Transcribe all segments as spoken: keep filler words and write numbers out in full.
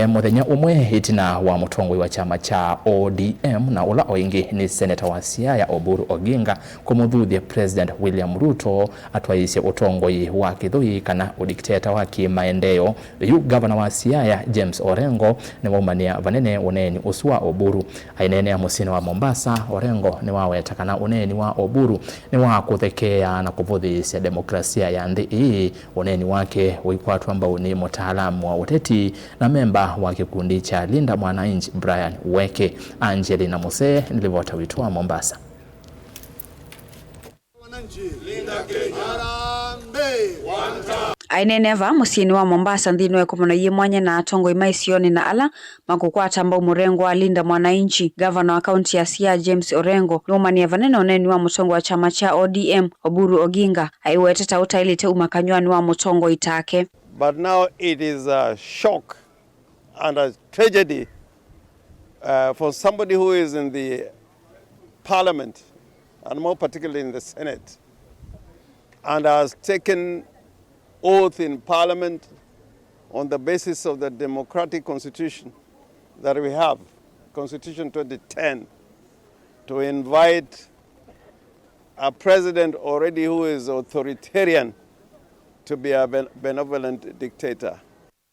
Mũthenya ũmwe ĩtina wa mũtongoi wa kyama kya O D M na ũla o ĩngĩ nĩ seneta wa Siaya Oburu Oginga kũmũthuthya President William Ruto atwaĩĩsye ũtongoi wa kĩthũi kana ũdikiteta wa kĩmaendeeo, yu ngavana wa Siaya James Orengo nĩwaumanĩa vanene ũneeni ũsu wa Oburu. Aineenea mũsyĩnĩ wa Mombasa, Orengo nĩwaweta kana ũneeni wa Oburu nĩ wa kũthekeea na kũvũthĩĩsya demokrasia ya nthĩ ĩĩ. Ũneeni wake ũikwatwa mbau nĩ mũtaalamu wa ũteti na memba wa kĩkundi kya Linda Mwananchi, Brian Weke. Angelina Musee nĩ livota witũ wa Mombasa. Aineenea vaa mũsyĩnĩ wa Mombasa nthĩnĩ wa ĩkomano yĩ mwanya na atongoi ma isionĩ na ala makũkwata mbau mũrengo wa Linda Mwananchi, ngavana wa kaunti ya Siaya James Orengo nĩwaumanĩa vanene ũneeni wa mũtongoi wa kyama kya O D M, Oburu Oginga, aiweteta ũtaĩlĩte uma kanyw'anĩ wa mũtongoi take. But now it is a shock and a tragedy, uh, for somebody who is in the parliament, and more particularly in the Senate, and has taken oath in parliament on the basis of the democratic constitution that we have, Constitution twenty ten, to invite a president already who is authoritarian to be a ben-, benevolent dictator.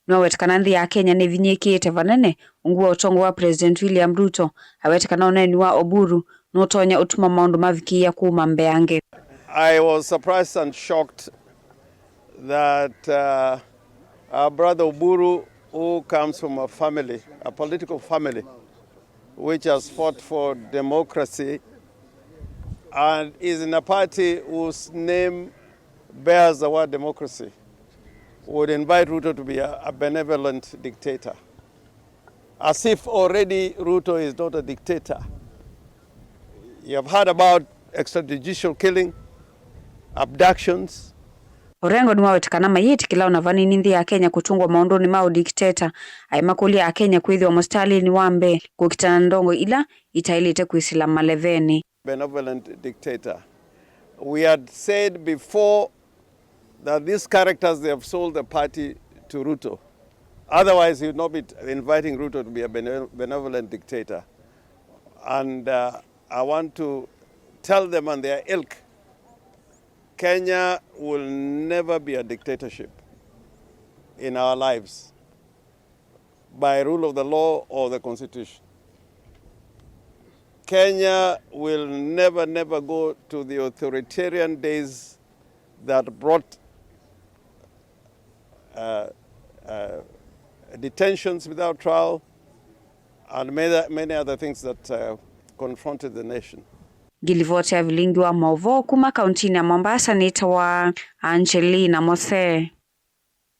Nĩwaweta kana nthĩ ya Kenya nĩvinyĩĩkĩĩte vanene ungu wa ũtongoi wa President William Ruto. Aweta kana ũneeni wa Oburu nũtonya ũtuma maũndũ mavikĩĩa kuma mbeange. I was surprised and shocked that, uh, our brother Oburu, who comes from a family, a political family, which has fought for democracy and is in a party whose name bears the word democracy, would invite Ruto to be a, a benevolent dictator, as if already Ruto is not a dictator. You have heard about extrajudicial killing, abductions. Orengo nĩwaweta kana mayĩtĩkĩla ona vanini nthĩ ya Kenya kũtũngwa maũndũnĩ ma ũdikiteta, aimakũlya Akenya kwĩthĩwa mũsitalĩnĩ wa mbee kũkitana na ndongoi ila itaĩlĩte kwĩsĩla malevenĩ. Benevolent dictator. We had said before that these characters, they have sold the party to Ruto. Otherwise, he would not be inviting Ruto to be a bene-, benevolent dictator. And, uh, I want to tell them and their ilk, Kenya will never be a dictatorship in our lives by rule of the law or the constitution. Kenya will never, never go to the authoritarian days that brought, uh, uh, detentions without trial and many, many other things that, uh, confronted the nation. Ngilivoti ya vilingi wa maũvoo kuma kauntinĩ ya Mombasa nĩtawa Angelina Mose.